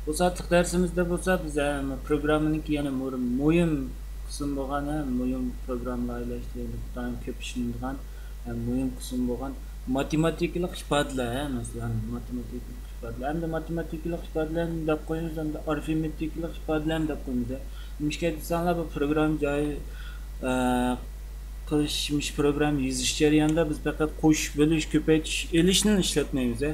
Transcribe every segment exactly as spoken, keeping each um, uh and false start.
بۇ سائەتلىك دەرسىمىزدە بولسا بىز، ئە، پروگراممىنىڭكى يەنە مۇر-، مۇھىم قىسىم بولغان، ھە، مۇھىم پروگرامما لايىھەلەشتە دائىم كۆپ ئىشلىنىدىغان، ھە، مۇھىم قىسىم بولغان ماتېماتىكىلىق ئىپادىلەر، ھە، مەسىلەن، ماتېماتىكىلىق ئىپادىلەر. ئەمدى ماتېماتىكىلىق ئىپادىلەرنى دەپ قويىمىز، ئەمدى ئارىفمېتىكىلىق ئىپادىلەرنى دەپ قويىمىز، ھە. نېمىشقا دېسەڭلار، بۇ پروگرامما جاي، ئە، قىلىش، مۇشۇ پروگرامما يېزىش جەريانىدا بىز پەقەت قوشۇش، بۆلۈش، كۆپەيتىش، ئېلىشنى ئىشلەتمەيمىز، ھە.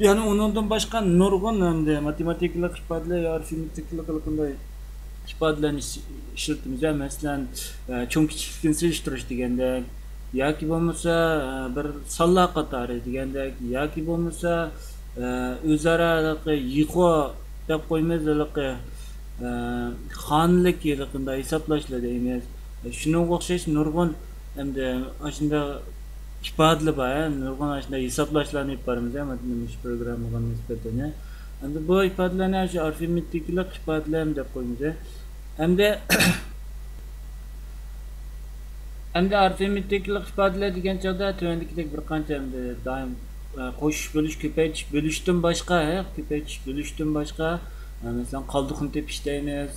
يەنى ئۇنىڭدىن باشقا نۇرغۇن ئەمدى ماتېماتىكىلىق ئىپادىلەر يا ئارىفمېتىكىلىق قانداق ئىپادىلەرنى ئىش-، ئىشلىتىمىز، ھە. مەسىلەن، ئە، چوڭ كىچىكلىكنى سېلىشتۇرۇش دېگەندەك، ياكى بولمىسا، ئە، بىر سانلار قاتارى دېگەندەك، ياكى بولمىسا، ئە، ئۆزئارا ھېلىقى يىخو دەپ قويىمىز، ھېلىقى، ئە، خانىلىك ھېلىقىنداق ھېسابلاشلار دەيمىز. شۇنىڭغا ئوخشاش نۇرغۇن ئەمدى ئاشۇنداق ئىپادىلەر بار، ھە، نۇرغۇن ئاشۇنداق ھېسابلاشلارنى ئېلىپ بارىمىز، ھە، مۇشۇ پروگراممىغا نىسبەتەن. ئەمدى بۇ ئىپادىلەرنى شۇ ئارىفمېتىكىلىق ئىپادىلەر دەپ قويىمىز. ئەمدى، ئەمدى ئارىفمېتىكىلىق ئىپادىلەر دېگەن چاغدا تۆۋەندىكىدەك بىر قانچە ئەمدى دائىم، ئە، قوشۇش، بۆلۈش، كۆپەيتىش، بۆلۈشتىن باشقا، ھە، كۆپەيتىش، بۆلۈشتىن باشقا، ئە، مەسىلەن، قالدۇقنى تېپىش دەيمىز.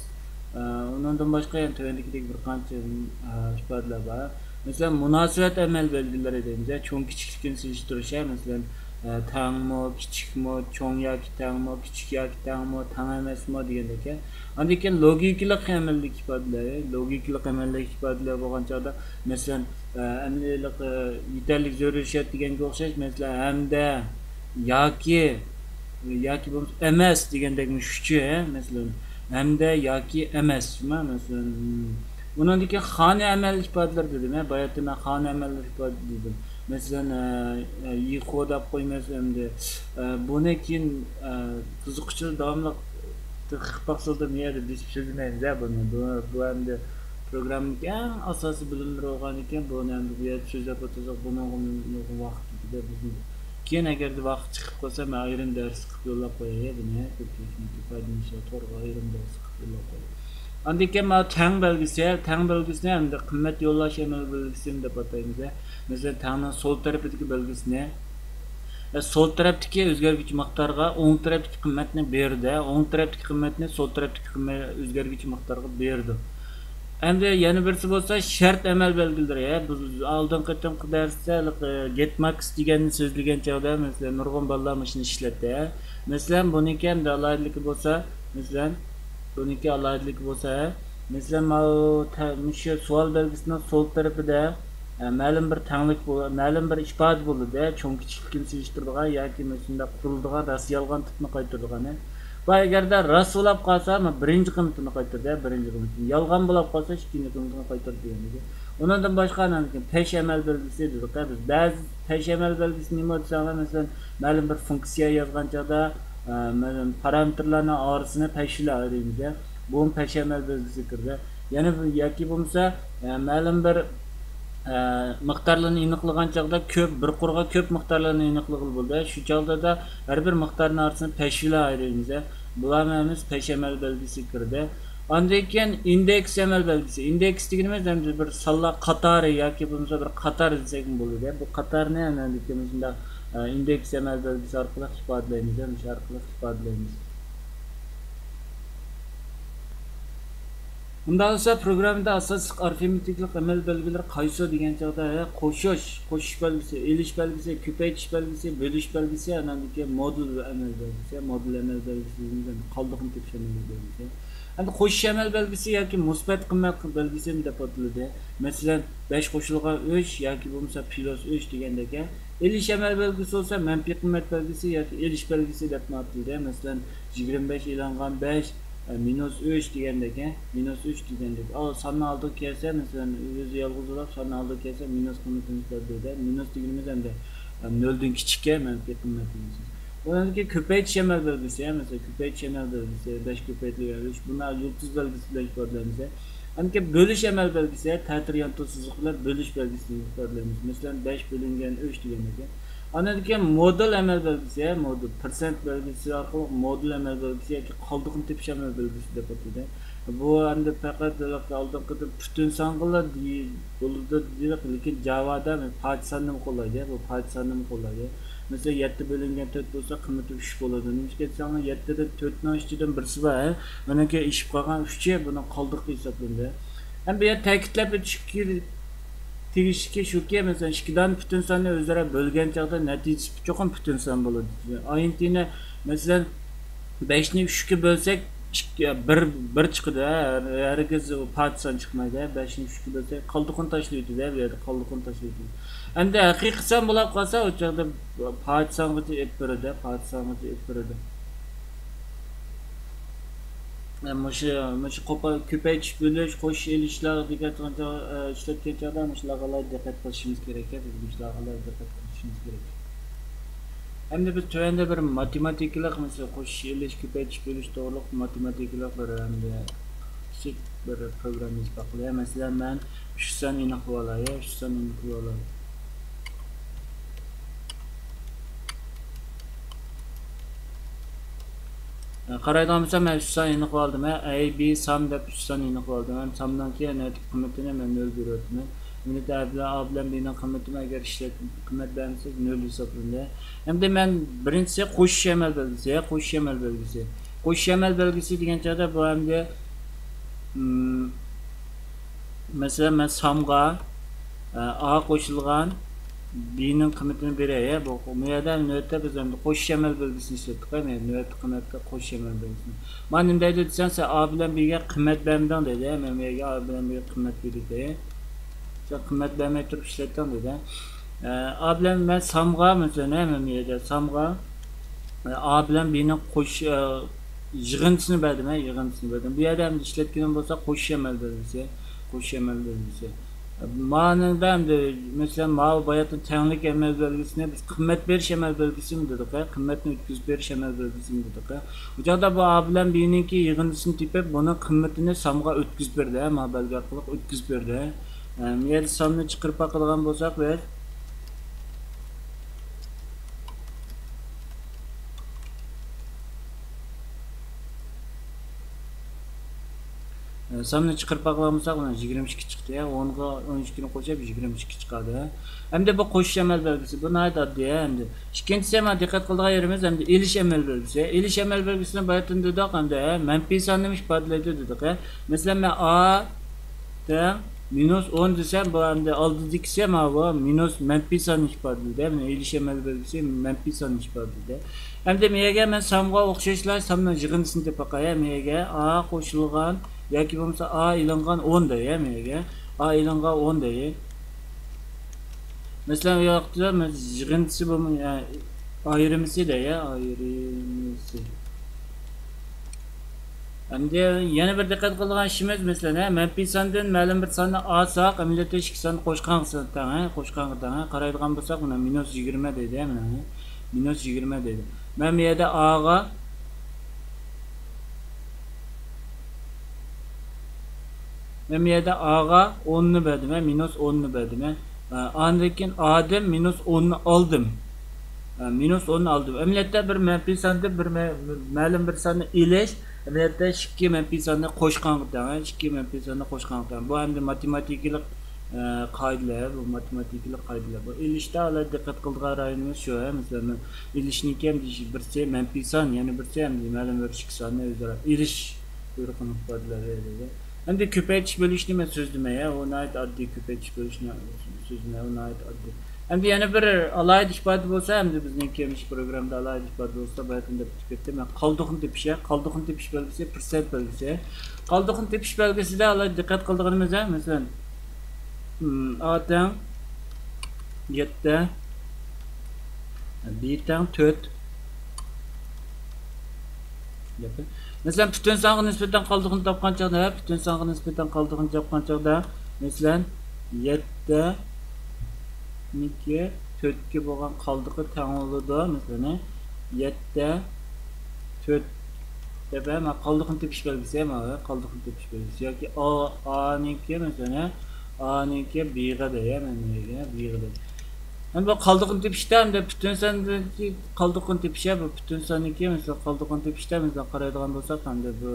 ئە، ئۇنىڭدىن باشقا يەنە تۆۋەندىكىدەك بىر قانچە، ئە، ئىپادىلەر بار. مەسىلەن، مۇناسىۋەت ئەمەل بەلگىلىرى دەيمىز، ھە، چوڭ كىچىكلىكىنى سېلىشتۇرۇش، ھە، مەسىلەن، ئە، تەڭمۇ، كىچىكمۇ، چوڭ ياكى تەڭمۇ، كىچىك ياكى تەڭمۇ، تەڭ ئەمەسمۇ دېگەندەك، ھە. ئاندىن كېيىن لوگىكىلىق ئەمەلدىكى ئىپادىلەر، لوگىكىلىق ئەمەلدىكى ئىپادىلەر بولغان چاغدا، مەسىلەن، ئە، ئەمەلىيلىق، ئە، يېتەرلىك زۆرۈر شەرت دېگەنگە ئوخشاش، مەسىلەن، ھەمدە، ياكى، ياكى بولمىسا ئەمەس دېگەندەك مۇشۇچە، ھە، مەسىلەن، ھەمدە ياكى ئەمەس، مەسىلەن، ئۇنىڭدىن كېيىن خانە ئەمەل ئىپادىلىرى دېدىم، ھە، باياتىن خانە ئەمەللىرى ئىپادىلىرى دېدىم. مەسىلەن، ئە، ئە، يىخو دەپ قويمايسىز ئەمدى. ئە، بۇنى كېيىن، ئە، قىزىققۇچىلار داۋاملىق تېخىپ باقسىلا، بۇ يەردە بېسىپ سۆزلىمەيمىز، ھە، بۇنى. بۇ، بۇ ئەمدى پروگراممىنىڭ ئەڭ ئاساسىي بىلىملىرى بولغان ئىكەن، بۇنى ئەمدى بۇ يەردە سۆزلەپ ئولتۇرساق، بۇنىڭغا نۇرغۇن ۋاقىت كېتىدۇ. بىز كېيىن ئەگەردە ۋاقىت چىقىپ قالسا، مەن ئايرىم دەرس قىلىپ يوللاپ قوياي، بۇنى كۆپچىلىكنىڭكى پايدىلىنىشىغا تورغا ئايرىم دەرس قىلىپ يوللاپ قوياي. ئاندىن كېيىن مانا تەڭ بەلگىسى، تەڭ بەلگىسىنى ئەمدى قىممەت يوللاش ئەمەل بەلگىسى دەپ ئاتايمىز. مەسىلەن، تەڭنىڭ سول تەرىپىدىكى بەلگىسىنى، ئە، سول تەرەپتىكى ئۆزگەرگۈچى مىقدارغا ئوڭ تەرەپتىكى قىممەتنى بېرىدۇ. ئوڭ تەرەپتىكى قىممەتنى سول تەرەپتىكى قىممەت ئۆزگەرگۈچى مىقدارغا بېرىدۇ. ئەمدى يەنە بىرسى بولسا شەرت ئەمەل بەلگىلىرى. بۇ ئالدىنقى قېتىمقى دەرستە ھېلىقى گېتماكس دېگەننى سۆزلىگەن چاغدا، مەسىلەن، نۇرغۇن بالىلار مۇشۇنى ئىشلەتتى. مەسىلەن، بۇنىڭكى ئەمدى ئالاھىدىلىكى بولسا، مەسىلەن، بۇنىڭكى ئالاھىدىلىكى بولسا، مەسىلەن، ماۋۇ تە-، مۇشۇ سوئال بەلگىسىنىڭ سول تەرىپىدە، ئە، مەلۇم بىر تەڭلىك بول-، مەلۇم بىر ئىپادە بولىدۇ، چوڭ كىچىكلىكىنى سېلىشتۇرىدىغان ياكى مۇشۇنداق قۇرۇلىدىغان راست يالغان تىپنى قايتۇرىدىغان. بۇ ئەگەردە راست بولاپ قالسا، مانا بىرىنچى قىممىتىنى قايتۇردى، بىرىنچى قىممىتىنى. يالغان بولاپ قالسا، ئىككىنچى قىممىتىنى قايتۇردى دېگەن گېپى. ئۇنىڭدىن باشقا ئاندىن كېيىن پەش ئەمەل بەلگىسى دېدۇق. بىز بەزى پەش ئەمەل بەلگىسى نېمە دېسەڭلار، مەسىلەن، مەلۇم بىر فۇنكسىيە يازغان چاغدا، ئە، مەلۇم پارامېتىرلارنىڭ ئارىسىنى پەش بىلەن ئايرىيمىز. بۇمۇ پەش ئەمەل بەلگىسىگە كىرىدۇ. يەنە بىر، ياكى بولمىسا، ئە، مەلۇم بىر، ئە، مىقدارلارنى ئېنىقلىغان چاغدا كۆپ، بىر قۇرغا كۆپ مىقدارلارنى ئېنىقلىغىلى بولىدۇ. شۇ چاغدا ھەر بىر مىقدارنىڭ ئارىسىنى پەش بىلەن ئايرىيمىز. بۇلارمۇ ھەممىسى پەش ئەمەل بەلگىسىگە كىرىدۇ. ئاندىن كېيىن ئىندېكس ئەمەل بەلگىسى. ئىندېكس دېگىنىمىز ئەمدى بىر سانلار قاتارى ياكى بولمىسا بىر قاتار دېسەكمۇ بولىدۇ. بۇ قاتارنى ئەمەلىيەتتە مۇشۇنداق، ئە، ئىندېكس ئەمەل بەلگىسى ئارقىلىق ئىپادىلەيمىز، مۇشۇ ئارقىلىق ئىپادىلەيمىز. ئۇنداق بولسا، پروگراممىدا ئاساسلىق ئارىفمېتىكىلىق ئەمەل بەلگىلىرى قايسى دېگەن چاغدا، ھە، قوشۇش، قوشۇش بەلگىسى، ئېلىش بەلگىسى، كۆپەيتىش بەلگىسى، بۆلۈش بەلگىسى، ئانان كېيىن مودۇل ئەمەل بەلگىسى، مودۇل ئەمەل بەلگىسى دېگىنىمىز قالدۇقنى تېپىش ئەمەل بەلگىسى. ئەمدى قوشۇش ئەمەل بەلگىسى ياكى مۇسبەت قىممەت بەلگىسى دەپ ئاتىلىدۇ. مەسىلەن، بەش قوشۇلغان ئۈچ ياكى بولمىسا پلۇس ئۈچ دېگەندەك، ھە. ئېلىش ئەمەل بەلگىسى بولسا مەنپىي قىممەت بەلگىسى ياكى ئېلىش بەلگىسى دەپمۇ ئاتىلىدۇ. مەسىلەن، يىگىرمە بەش ئېلىنغان بەش، ئە، مىنۇس ئۈچ دېگەندەك، ھە، مىنۇس ئۈچ دېگەندەك. ئاۋۇ ساننىڭ ئالدىغا كەلسە، مەسىلەن، ئۆزى يالغۇز بولۇپ، ساننىڭ ئالدىغا كەلسە، مىنۇس قىممىتىنى چىقىرىدۇ. مىنۇس دېگىنىمىز ئەمدى، ئە، نۆلدىن كىچىككەن مەنپىي قىممەت دېگىنىمىز. ئۇنىڭدىن كېيىن كۆپەيتىش ئەمەل بەلگىسى، ھە، مەسىلەن، كۆپەيتىش ئەمەل بەلگىسى، بەش كۆپەيتىلگەن ئۈچ، بۇنى يۇلتۇز بەلگىسى بىلەن ئىپادىلەيمىز. ئاندىن كېيىن بۆلۈش ئەمەل بەلگىسى، ھە، تەتۈر يانتۇ سىزىق بىلەن بۆلۈش بەلگىسىنى ئىپادىلەيمىز. مەسىلەن، بەش بۆلۈنگەن ئۈچ دېگەندەك. ئاندىن كېيىن مودۇل ئەمەل بەلگىسى، ھە، مودۇل، پىرسەنت بەلگىسى ئارقىلىق مودۇل ئەمەل بەلگىسى ياكى قالدۇقنى تېپىش ئەمەل بەلگىسى دەپ ئاتىلىدۇ. بۇ ئەمدى پەقەت ئالدىنقىدا پۈتۈن سانغىلا دېي-، بولىدۇ دېدۇق، لېكىن جاۋادا پاچە ساننىمۇ قوللايدۇ، بۇ پاچە ساننىمۇ قوللايدۇ. مەسىلەن، يەتتە بۆلۈنگەن تۆت بولسا، قىممىتى ئۈچ بولىدۇ. نېمىشقا دېسەڭلار، يەتتىدىن تۆتنىڭ ئىچىدىن بىرسى بار، ھە؟ ئۇنىڭكى ئېشىپ قالغان ئۈچى بۇنىڭ قالدۇقى ھېسابلىنىدۇ. ھەم بۇ يەردە تەكىتلەپ ئۆتۈشكە تېگىشلىكى شۇكى، مەسىلەن، ئىككى دانە پۈتۈن ساننى ئۆزئارا بۆلگەن چاغدا نەتىجىسى چوقۇم پۈتۈن سان بولىدۇ. ئاينىتىنى، مەسىلەن، بەشنى ئۈچكە بۆلسەك، ئىككى، بىر، بىر چىقىدۇ، ھە، ھەرگىز پاچە سان چىقمايدۇ، ھە، بەشنى ئۈچكە بۆلسەك، قالدۇقىنى تاشلىۋېتىدۇ، ھە، بۇ يەردە قالدۇقىنى تاشلىۋېتىدۇ. ئەمدى ھەقىقىي سان بولاپ قالسا، ئۇ چاغدا پاچە سانغىچە ئېلىپ بېرىدۇ، پاچە سانغىچە ئېلىپ بېرىدۇ. مۇشۇ، مۇشۇ قوپا-، كۆپەيتىش، بۆلۈش، قوشۇش، ئېلىشلار دېگەن، ئىشلەتكەن چاغدا مۇشۇلارغا ئالاھىدە دىققەت قىلىشىمىز كېرەك، بىز مۇشۇلارغا ئالاھىدە دىققەت قىلىشىمىز كېرەك. ئەمدى بىز تۆۋەندە بىر ماتېماتىكىلىق، مىسال، قوشۇش، ئېلىش، كۆپەيتىش، بۆلۈش توغرۇلۇق ماتېماتىكىلىق بىر ئەمدى كىچىك بىر پروگرامما يېزىپ باقىلى. مەسىلەن، مەن ئۈچ سان ئېنىقلىۋالاي، ئۈچ سان ئېنىقلىۋالاي. قارايدىغان بولسام، مەن ئۈچ سان ئېنىقلىۋالدىم، ھە، ئەي بى سان دەپ ئۈچ سان ئېنىقلىۋالدىم. ھەم ساننىڭكى نۆۋەتتىكى قىممىتىنى مەن نۆل بېرىۋاتىمەن. ئەمدى ئا بىلەن، ئا بىلەن بىنىڭ قىممىتىنى ئەگەر ئىشلەت-، قىممەت بەرمىسەك، نۆل ھېسابلىنىدۇ. ئەمدى مەن بىرىنچىسى قوشۇش ئەمەل بەلگىسى، قوشۇش ئەمەل بەلگىسى. قوشۇش ئەمەل بەلگىسى دېگەن چاغدا بۇ ئەمدى، مم، مەسىلەن، مەن سانغا، ئە، ئا قوشۇلغان بىنىڭ قىممىتىنى بېرەي. بۇ، بۇ يەردە نۆۋەتتە بىز ئەمدى قوشۇش ئەمەل بەلگىسىنى ئىشلەتتۇق. نۆۋەتتە قىممەتكە قوشۇش ئەمەل بەلگىسىنى. مانا نېمە دەيدۇ دېسەڭ، سەن ئا بىلەن بىگە قىممەت بەرمىدىڭ دەيدۇ. مەن بۇ يەرگە ئا بىلەن بىگە قىممەت بېرىدۇ. سەن قىممەت بەرمەي تۇرۇپ ئىشلەتتىڭ دەيدۇ. ئە، ئا بىلەن مەن سانغا، مەسىلەن، مەن بۇ يەردە سانغا، ئە، ئا بىلەن بىنىڭ قوش-، ئە، يىغىندىسىنى بەردىم، ھە، يىغىندىسىنى بەردىم. بۇ يەردە ئەمدى ئىشلەتكىنىم بولسا قوشۇش ئەمەل بەلگىسى، قوشۇش ئەمەل بەلگىسى. مانىڭدا ئەمدى، مەسىلەن، ماۋۇ باياتىن تەڭلىك ئەمەل بەلگىسىنى بىز قىممەت بېرىش ئەمەل بەلگىسىمۇ دېدۇق، ھە، قىممەتنى ئۆتكۈزۈپ بېرىش ئەمەل بەلگىسىمۇ دېدۇق، ھە. بۇ چاغدا بۇ ئا بىلەن بىنىڭكى يىغىندىسىنى تېپىپ، بۇنىڭ قىممىتىنى سانغا ئۆتكۈزۈپ بېرىدۇ، ھە، مانا بەلگە ئارقىلىق ئۆتكۈزۈپ بېرىدۇ. ئە، بۇ يەردە ساننى چىقىرىپ باقىدىغان بولساق بىز، ئە، ساننى چىقىرىپ باقىدىغان بولساق، مانا يىگىرمە ئىككى چىقتى، ھە، ئونغا ئون ئىككىنى قوشۇپ يىگىرمە ئىككى چىقىدۇ. ئەمدى بۇ قوشۇش ئەمەل بەلگىسى، بۇ ناھايىتى ئاددىي، ھە، ئەمدى. ئىككىنچىسى، مانا دىققەت قىلىدىغان يېرىمىز، ئەمدى ئېلىش ئەمەل بەلگىسى. ئېلىش ئەمەل بەلگىسىنى باياتىن دېدۇق، ئەمدى، ھە، مەنپىي ساننى ئىپادىلەيدۇ دېدۇق، ھە. مەسىلەن، مەن ئا تەڭ مىنۇس ئون دېسەم، بۇ ئەمدى ئالدىدىكىسى ماۋۇ مىنۇس مەنپىي ساننى ئىپادىلىدى. مانا ئېلىش ئەمەل بەلگىسى مەنپىي ساننى ئىپادىلىدى. ئەمدى مېيەگە مەن سانغا ئوخشاشلا ساننىڭ يىغىندىسىنى تېپىپ باقاي. مېيەگە ئا قوشۇلغان ياكى بولمىسا ئا ئېلىنغان ئون دەي، مېيەگە ئا ئېلىنغان ئون دەي. مەسىلەن، ئۇ ياقتا مەن يىغىندىسى بولماي، ئايرىمىسى دەي، ئايرىمىسى. ئەمدى يەنە بىر دىققەت قىلىدىغان ئىشىمىز، مەسىلەن، ھە، مەنپىي ساندىن مەلۇم بىر ساننى ئالساق، ئەمەلىيەتتە ئىككى ساننى قوشقانغا تەڭ، ھە، قوشقانغا تەڭ، ھە، قارايدىغان بولساق، مانا مىنۇس يىگىرمە دەيدۇ، ھە، مانا، ھە، مىنۇس يىگىرمە دەيدۇ. مەن بۇ يەردە ئاغا، مەن بۇ يەردە ئاغا ئوننى بەردىم، ھە، مىنۇس ئوننى بەردىم، ھە. ئاندىن كېيىن ئادىن مىنۇس ئوننى ئالدىم. ھە، مىنۇس ئوننى ئالدىم. ئەمەلىيەتتە بىر مەنپىي ساندىن بىر مە-، مەلۇم بىر ساننى ئېلىش، ئەمەلىيەتتە ئىككى مەنپىي ساننى قوشقانغا تەڭ، ھە، ئىككى مەنپىي ساننى قوشقانغا تەڭ. بۇ ئەمدى ماتېماتىكىلىق، ئە، قائىدىلەر، بۇ ماتېماتىكىلىق قائىدىلەر. بۇ ئېلىشتا ئالاھىدە دىققەت قىلىدىغان رايونىمىز شۇ، ھە، مەسىلەن، ئېلىشنىڭكى ھەم بىرسى مەنپىي سان، يەنە بىرسى ھەم مەلۇم بىر ئىككى ساننى ئۆزئارا ئېلىش بۇيرۇقىنى ئىپادىلەيدۇ. ئەمدى كۆپەيتىش بۆلۈشنى مەن سۆزلىمەي، ھە، ئۇ ناھايىتى ئاددىي، كۆپەيتىش بۆلۈشنى سۆزلىمەي، ئۇ ناھايىتى ئاددىي. ئەمدى يەنە بىر ئالاھىدە ئىپادە بولسا، ئەمدى بىزنىڭكى مۇشۇ پروگراممىدا ئالاھىدە ئىپادە بولسا، باياتىن دەپ ئۆتۈپ كەتتىم. مەن قالدۇقنى تېپىش، ھە، قالدۇقنى تېپىش بەلگىسى، پىرسەنت بەلگىسى. قالدۇقنى تېپىش بەلگىسىدە ئالاھىدە دىققەت قىلىدىغىنىمىز، ھە، مەسىلەن، م، ئا تەڭ يەتتە، بى تەڭ تۆت. مەسىلەن، پۈتۈن سانغا نىسبەتەن قالدۇقنى تاپقان چاغدا، پۈتۈن سانغا نىسبەتەن قالدۇقنى تاپقان چاغدا، مەسىلەن، يەتتە نىڭكى تۆتكە بولغان قالدۇقى تەڭ بولىدۇ. مەسىلەن، يەتتە، تۆت دەپ، ھە، مانا قالدۇقنى تېپىش بەلگىسى، ھە، مانا قالدۇقنى تېپىش بەلگىسى. ياكى ئا، ئانىڭكى، مەسىلەن، ئانىڭكى بىغا دەي، ھە، مەن بىغا دەي. ھەم بۇ قالدۇقنى تېپىشتا، ھەمدە پۈتۈن ساندىكى قالدۇقنى تېپىش، ھە، بۇ پۈتۈن ساندىكى، مەسىلەن، قالدۇقنى تېپىشتا، مەسىلەن، قارايدىغان بولساق، ھەمدە بۇ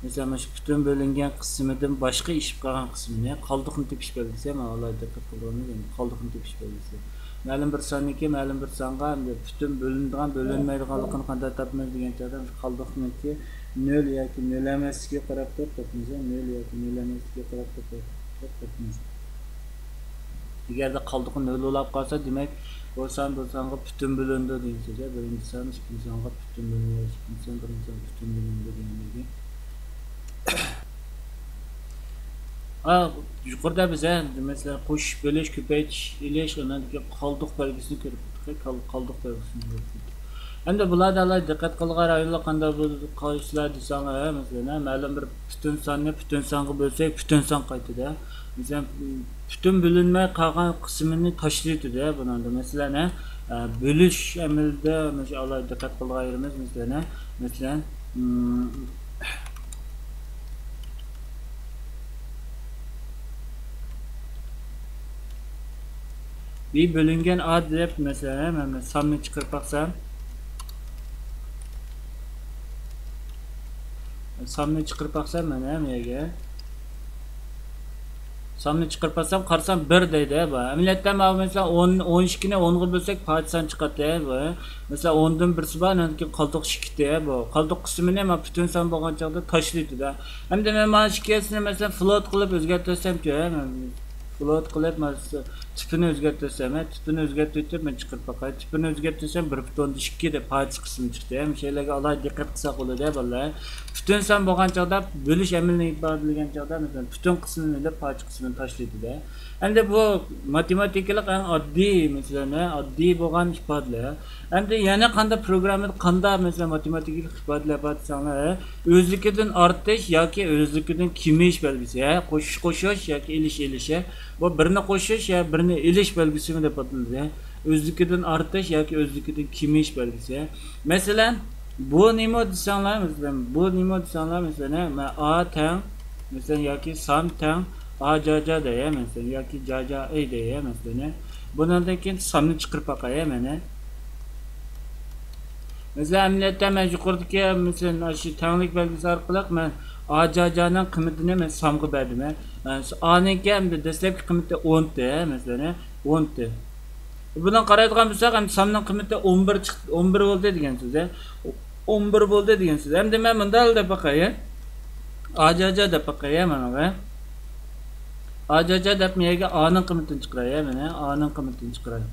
مەسىلەن، مانا شۇ پۈتۈن بۆلۈنگەن قىسمىدىن باشقا ئېشىپ قالغان قىسمىنى، قالدۇقنى تېپىش بەلگىسى، مانا ئالاھىدە دىققەت قىلدۇرغىنىمىز، يەنى قالدۇقنى تېپىش بەلگىسى. مەلۇم بىر ساننىڭكى مەلۇم بىر سانغا، ئەمدى پۈتۈن بۆلۈنىدىغان، بۆلۈنمەيدىغانلىقىنى قانداق تاپىمىز دېگەن چاغدا، قالدۇقنىڭكى نۆل ياكى نۆل ئەمەسلىكىگە قاراپ تۇرۇپ تاپىمىز، نۆل ياكى نۆل ئەمەسلىكىگە قاراپ تۇرۇپ تاپىمىز. ئەگەردە قالدۇقى نۆل بولاپ قالسا، دېمەك، بۇ سان بۇ سانغا پۈتۈن بۆلۈنىدۇ دېگەن سۆز. بىرىنچى سان ئىككىنچى سانغا پۈتۈن بۆلۈنىدۇ، ئىككىنچى سان بىرىنچى سانغا پۈتۈن بۆلۈنىدۇ دېگەن گەپ. ھە، يۇقىرىدا بىز، ھە، مەسىلەن، قوشۇش، بۆلۈش، كۆپەيتىش، ئېلىش، ئاندىن كېيىن قالدۇق بەلگىسىنى كۆرۈپ ئۆتتۇق. قال-، قالدۇق بەلگىسىنى كۆرۈپ ئۆتتۇق. ئەمدى بۇلاردا ئالاھىدە دىققەت قىلغان رايونلار قانداق بولىدۇ، قايسىلار دېسەڭلار، ھە، مەسىلەن، ھە، مەلۇم بىر پۈتۈن ساننى پۈتۈن سانغا بۆلسەك، پۈتۈن سان قايتىدۇ. مەسىلەن، پۈتۈن بۆلۈنمەي قالغان قىسمىنى تاشلىۋېتىدۇ، ھە، بۇنىڭدا. مەسىلەن، ھە، ئە، بۆلۈش ئەمەلىدە مۇشۇ ئالاھىدە دىققەت قىلىدىغان يېرىمىز، مەسىلەن، ھە، مەسىلەن، مم، بى بۆلۈنگەن ئا دەپ، مەسىلەن، مەن ساننى چىقىرىپ باقسام، ساننى چىقىرىپ باقسام، مانا بۇ يەرگە ساننى چىقىرىپ باقسام، قارىسام، بىر دەيدۇ، بۇ. ئەمەلىيەتتە، مانا، مەسىلەن، ئون، ئون ئىككىنى ئونغا بۆلسەك، پاچە سان چىقاتتى، بۇ. مەسىلەن، ئوندىن بىرسى بار، ئاندىن كېيىن قالدۇق ئىككى، بۇ. قالدۇق قىسمىنى، مانا، پۈتۈن سان بولغان چاغدا تاشلىۋېتىدۇ. ئەمدى مەن مانا ئىككىسىنى، مەسىلەن، فلوت قىلىپ ئۆزگەرتسەمچۇ، ھە؟ فلوت قىلىپ، مانا، تىپىنى ئۆزگەرتسەم، ھە؟ تىپىنى ئۆزگەرتىپ، مەن چىقىرىپ باقاي. تىپىنى ئۆزگەرتسەم، بىر پۈتۈن ئوندىن ئىككى دەپ پاچە قىسمى چىقتى. ھە؟ مۇشۇ يەرلەرگە ئالاھىدە دىققەت قىلساق بولىدۇ، ھە، بالىلار. پۈتۈن سان بولغان چاغدا، بۆلۈش ئەمەلىنى ئىپادىلىگەن چاغدا، مەسىلەن، پۈتۈن قىسمىنى ئېلىپ، پاچە قىسمىنى تاشلىدى-دە. ئەمدى بۇ ماتېماتىكىلىق ئەڭ ئاددىي، مەسىلەن، ھە، ئاددىي بولغان ئىپادىلەر. ئەمدى يەنە قانداق پروگراممىدا قانداق، مەسىلەن، ماتېماتىكىلىق ئىپادىلەر بار دېسەڭلار، ھە، ئۆزلۈكىدىن ئارتىش ياكى ئۆزلۈكىدىن كېمىيىش بەلگىسى، ھە، قوشۇش، قوشۇش ياكى ئېلىش، ئېلىش، ھە. بۇ بىرنى قوشۇش يا بىرنى ئېلىش بەلگىسىمۇ دەپ ئاتىلىدۇ، ھە. ئۆزلۈكىدىن ئارتىش ياكى ئۆزلۈكىدىن كېمىيىش بەلگىسى، ھە. مەسىلەن، بۇ نېمە دېسەڭلار، مەسىلەن، بۇ نېمە دېسەڭلار، مەسىلەن، ھە، مە-، ئا تەڭ، مەسىلەن، ياكى سان تەڭ، ئا جا جا دەي، ھە، مەسىلەن، ياكى جا جا ئەي دەي، ھە، مەسىلەن، ھە. بۇنىڭدىن كېيىن ساننى چىقىرىپ باقاي، ھە، مەن، ھە. مەسىلەن، ئەمەلىيەتتە مەن يۇقىرىدىكى، مەسىلەن، ئاشۇ تەڭلىك بەلگىسى ئارقىلىق مەن ئا جا جانىڭ قىممىتىنى مەن سانغا بەردىم، ھە. ئانىڭكى ئەمدى دەسلەپكى قىممىتى ئونتى، ھە، مەسىلەن، ھە، ئونتى. بۇنىڭغا قارايدىغان بولساق، ئەمدى ساننىڭ قىممىتى ئون بىر چىقتى، ئون بىر بولدى دېگەن سۆز، ھە. ئون بىر بولدى دېگەن سۆز. ئەمدى مەن مۇنداق دەپ باقاي، ھە. ئا جا جا دەپ باقاي، ھە، مانا. ئا جا جا دەپ، مەن يەرگە ئانىڭ قىممىتىنى چىقىراي، ھە، مانا، ئانىڭ قىممىتىنى چىقىراي.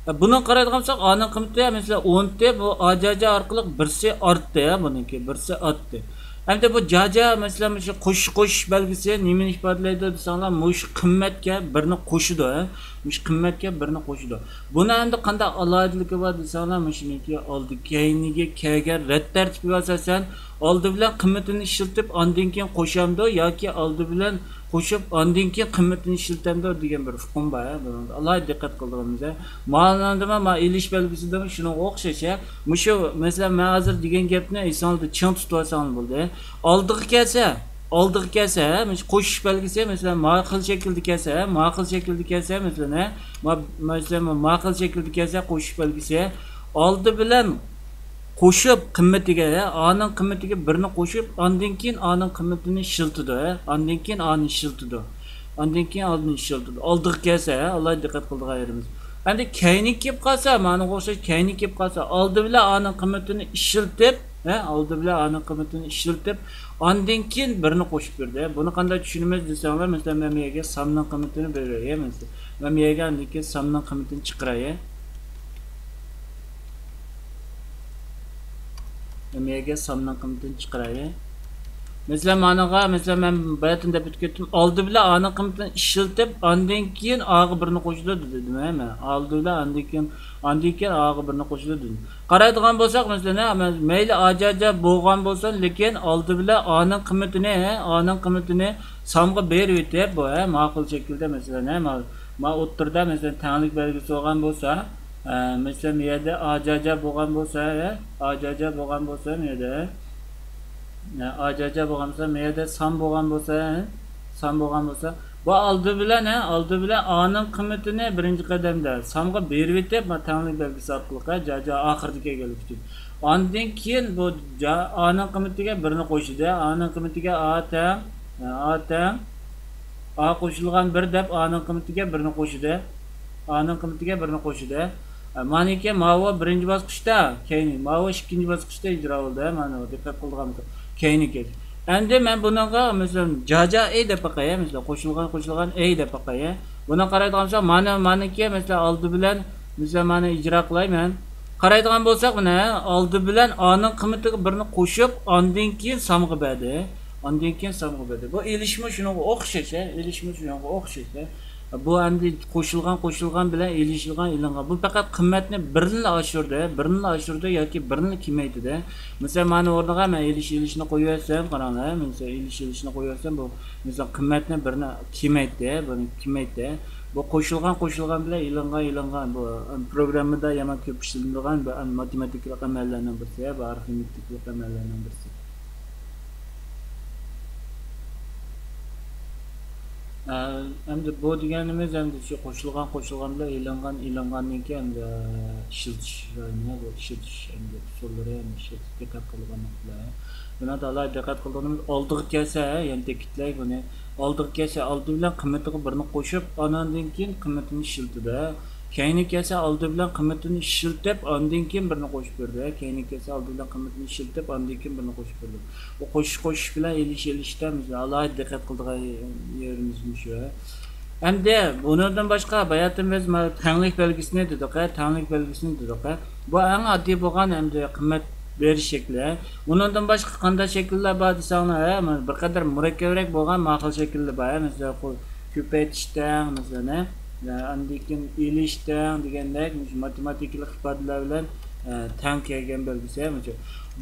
ھە، بۇنىڭغا قارايدىغان بولساق، ئانىڭ قىممىتى، ھە، مەسىلەن، ئونتى، بۇ ئا جا جا ئارقىلىق بىرسى ئارتتى، ھە، بۇنىڭكى بىرسى ئارتتى. ئەمدى بۇ جا جا، مەسىلەن، مۇشۇ قوشۇش، قوشۇش بەلگىسى نېمىنى ئىپادىلەيدۇ دېسەڭلار، مۇشۇ قىممەتكە بىرنى قوشىدۇ، ھە، مۇشۇ قىممەتكە بىرنى قوشىدۇ. بۇنىڭ ئەمدى قانداق ئالاھىدىلىكى بار دېسەڭلار، مۇشۇنىڭكى ئالدى كەينىگە كەلگەن رەت تەرتىپىگە ئاساسەن، ئالدى بىلەن قىممىتىنى ئىشلىتىپ، ئاندىن كېيىن قوشامدۇ ياكى ئالدى بىلەن قوشۇپ، ئاندىن كېيىن قىممىتىنى ئىشلىتەمدۇ دېگەن بىر ئۇقۇم بار، ھە، بۇنىڭدا ئالاھىدە دىققەت قىلىدىغىنىمىز، ھە. مانا، مانا ئېلىش بەلگىسىدىمۇ شۇنىڭغا ئوخشاش، ھە. مۇشۇ، مەسىلەن، مەن ھازىر دېگەن گەپنى ئېسىڭلاردا چىڭ تۇتۇۋالساڭلار بولدى. ئالدىغا كەلسە، ئالدىغا كەلسە، ھە، مۇشۇ قوشۇش بەلگىسى، مەسىلەن، ما خىل شەكىلدە كەلسە، ھە، ما خىل شەكىلدە كەلسە، مەسىلەن، ھە، ما، مەسىلەن، ما خىل شەكىلدە كەلسە، قوشۇش بەلگىسى، ئالدى بىلەن قوشۇپ قىممىتىگە، ھە، ئانىڭ قىممىتىگە بىرنى قوشۇپ، ئاندىن كېيىن ئانىڭ قىممىتىنى ئىشلىتىدۇ، ھە، ئاندىن كېيىن ئانى ئىشلىتىدۇ، ئاندىن كېيىن ئانى ئىشلىتىدۇ. ئالدىغا كەلسە، ھە، ئالاھىدە دىققەت قىلىدىغان يېرىمىز. ئەمدى كەينىگە كېلىپ قالسا، مانىغا ئوخشاش كەينىگە كېلىپ قالسا، ئالدى بىلەن ئانىڭ قىممىتىنى ئىشلىتىپ، ھە، ئالدى بىلەن ئانىڭ قىممىتىنى ئىشلىتىپ، ئاندىن كېيىن بىرنى قوشۇپ بېرىدۇ. بۇنى قانداق چۈشىنىمىز دېسەڭلار، مەسىلەن، مەن بۇ يەرگە ساننىڭ قىممىتىنى بېرەي، مەسىلەن. مەن بۇ يەرگە ئاندىن كېيىن ساننىڭ قىممىتىنى چىقىراي. مەن بۇ يەرگە ساننىڭ قىممىتىنى چىقىراي. مەسىلەن، مانىغا، مەسىلەن، مەن باياتىن دەپ ئۆتۈپ كەتتىم. ئالدى بىلەن ئانىڭ قىممىتىنى ئىشلىتىپ، ئاندىن كېيىن ئاغا بىرنى قوشىدۇ دېدىم، ھە، مەن. ئالدى بىلەن ئاندىن كېيىن، ئاندىن كېيىن ئاغا بىرنى قوشىدۇ دېدىم. قارايدىغان بولساق، مەسىلەن، ھە، مەيلى ئا جا جا بولغان بولسۇن، لېكىن ئالدى بىلەن ئانىڭ قىممىتىنى، ھە، ئانىڭ قىممىتىنى سانغا بېرىۋېتىپ، بۇ، ھە، ماقۇل شەكىلدە، مەسىلەن، ھە، ما، ما ئوتتۇرىدا، مەسىلەن، تەڭلىك بەلگىسى بولغان بولسا، ئە، مەسىلەن، بۇ يەردە ئا جا جا بولغان بولسا، ئە، ئا جا جا بولغان بولسا، بۇ يەردە، ئە، ئا جا جا بولغان بولسا، بۇ يەردە سان بولغان بولسا، ئە، سان بولغان بولسا، بۇ ئالدى بىلەن، ھە، ئالدى بىلەن ئانىڭ قىممىتىنى بىرىنچى قەدەمدە سانغا بېرىۋېتىپ، ما تەڭلىك بەلگىسى ئارقىلىق، ھە، جا، جا ئاخىرىدىكى ئەگەرلىك ئۈچۈن. ئاندىن كېيىن بۇ جا، ئانىڭ قىممىتىگە بىرنى قوشىدۇ. ئانىڭ قىممىتىگە ئا تەڭ، ئا تەڭ، ئا قوشۇلغان بىر دەپ ئانىڭ قىممىتىگە بىرنى قوشىدۇ. ئانىڭ قىممىتىگە بىرنى قوشىدۇ. مانىكى ماۋۇ بىرىنچى باسقۇچتا، كەينى، ماۋۇ ئىككىنچى باسقۇچتا ئىجرا بولدى، مانا دىققەت قىلىدىغان بولساق. كەينىكى. ئەمدى مەن بۇنىڭغا، مەسىلەن، جا جا ئەي دەپ باقاي، مەسىلەن، قوشۇلغان، قوشۇلغان ئەي دەپ باقاي. بۇنى قارايدىغان بولساق، مانا، مانىكى، مەسىلەن، ئالدى بىلەن، مەسىلەن، مانا ئىجرا قىلاي مەن. قارايدىغان بولساق، مانا، ئالدى بىلەن ئانىڭ قىممىتىگە بىرنى قوشۇپ، ئاندىن كېيىن سانغا بەردى. ئاندىن كېيىن سانغا بەردى. بۇ ئېلىشمۇ شۇنىڭغا ئوخشاش، ھە؟ ئېلىشمۇ شۇنىڭغا ئوخشاش، ھە؟ بۇ ئەمدى قوشۇلغان، قوشۇلغان بىلەن ئېلىشىلغان، ئېلىنغان. بۇ پەقەت قىممەتنى بىرنىلا ئاشۇردى، بىرنىلا ئاشۇردى ياكى بىرنى كېمەيتتى. مىسال، مانا ئورنىغا مەن ئېلىش، ئېلىشنى قويۇۋەتسەم، قاراڭلار، مىسال، ئېلىش، ئېلىشنى قويۇۋەتسەم، بۇ، مىسال، قىممەتنى بىرنى كېمەيتتى، بۇنى كېمەيتتى. بۇ قوشۇلغان، قوشۇلغان بىلەن ئېلىنغان، ئېلىنغان. بۇ، ئەم، پروگراممىدا يامان كۆپ ئىشلىتىلىدىغان بىر، ئەم، ماتېماتىكىلىق ئەمەللەرنىڭ بىرسى، بىر ئارىفمېتىكىلىق ئەمەللەرنىڭ بىرسى. ئە، ئەمدى بۇ دېگەنىمىز ئەمدى شۇ قوشۇلغان، قوشۇلغان بىلەن ئېلىنغان، ئېلىنغاندىن كېيىن ئەمدى ئىشلىتىش رايونى، بۇ ئىشلىتىش ئەمدى ئۇسۇللىرى، ئەمدى ئىشلىتىش دىققەت قىلىدىغان نۇقتىلار. بۇنىڭدا ئالاھىدە دىققەت قىلىدىغىنىمىز ئالدىغا كەلسە، يەنە تەكىتلەي بۇنى. ئالدىغا كەلسە، ئالدى بىلەن قىممىتىغا بىرنى قوشۇپ، ئاناندىن كېيىن قىممىتىنى ئىشلىتىدۇ. كەينى كەلسە ئالدى بىلەن قىممىتىنى ئىشلىتىپ، ئاندىن كېيىن بىرنى قوشۇپ بېرىدۇ. كەينى كەلسە ئالدى بىلەن قىممىتىنى ئىشلىتىپ، ئاندىن كېيىن بىرنى قوشۇپ بېرىدۇ. بۇ قوشۇش، قوشۇش بىلەن ئېلىش، ئېلىشتا بىز ئالاھىدە دىققەت قىلىدىغان يېرىمىز مۇشۇ. ئەمدى بۇنىڭدىن باشقا باياتىن بىز مانا تەڭلىك بەلگىسىنى دېدۇق، ھە، تەڭلىك بەلگىسىنى دېدۇق، ھە. بۇ ئەڭ ئاددىي بولغان ئەمدى قىممەت بېرىش شەكلى. ئۇنىڭدىن باشقا قانداق شەكىللەر بار دېسەڭلار، ھە، مانا بىر قەدەر مۇرەككەبرەك بولغان ماخىل شەكىللەر بار، ھە، مەسىلەن، قو-، كۆپەيتىش تەڭ، مەسىلەن، ھە، ئاندىن كېيىن ئېلىش تەڭ دېگەندەك، مۇشۇ ماتېماتىكىلىق ئىپادىلەر بىلەن، ئە، تەڭ كەلگەن بەلگىسى، ھە، مۇشۇ.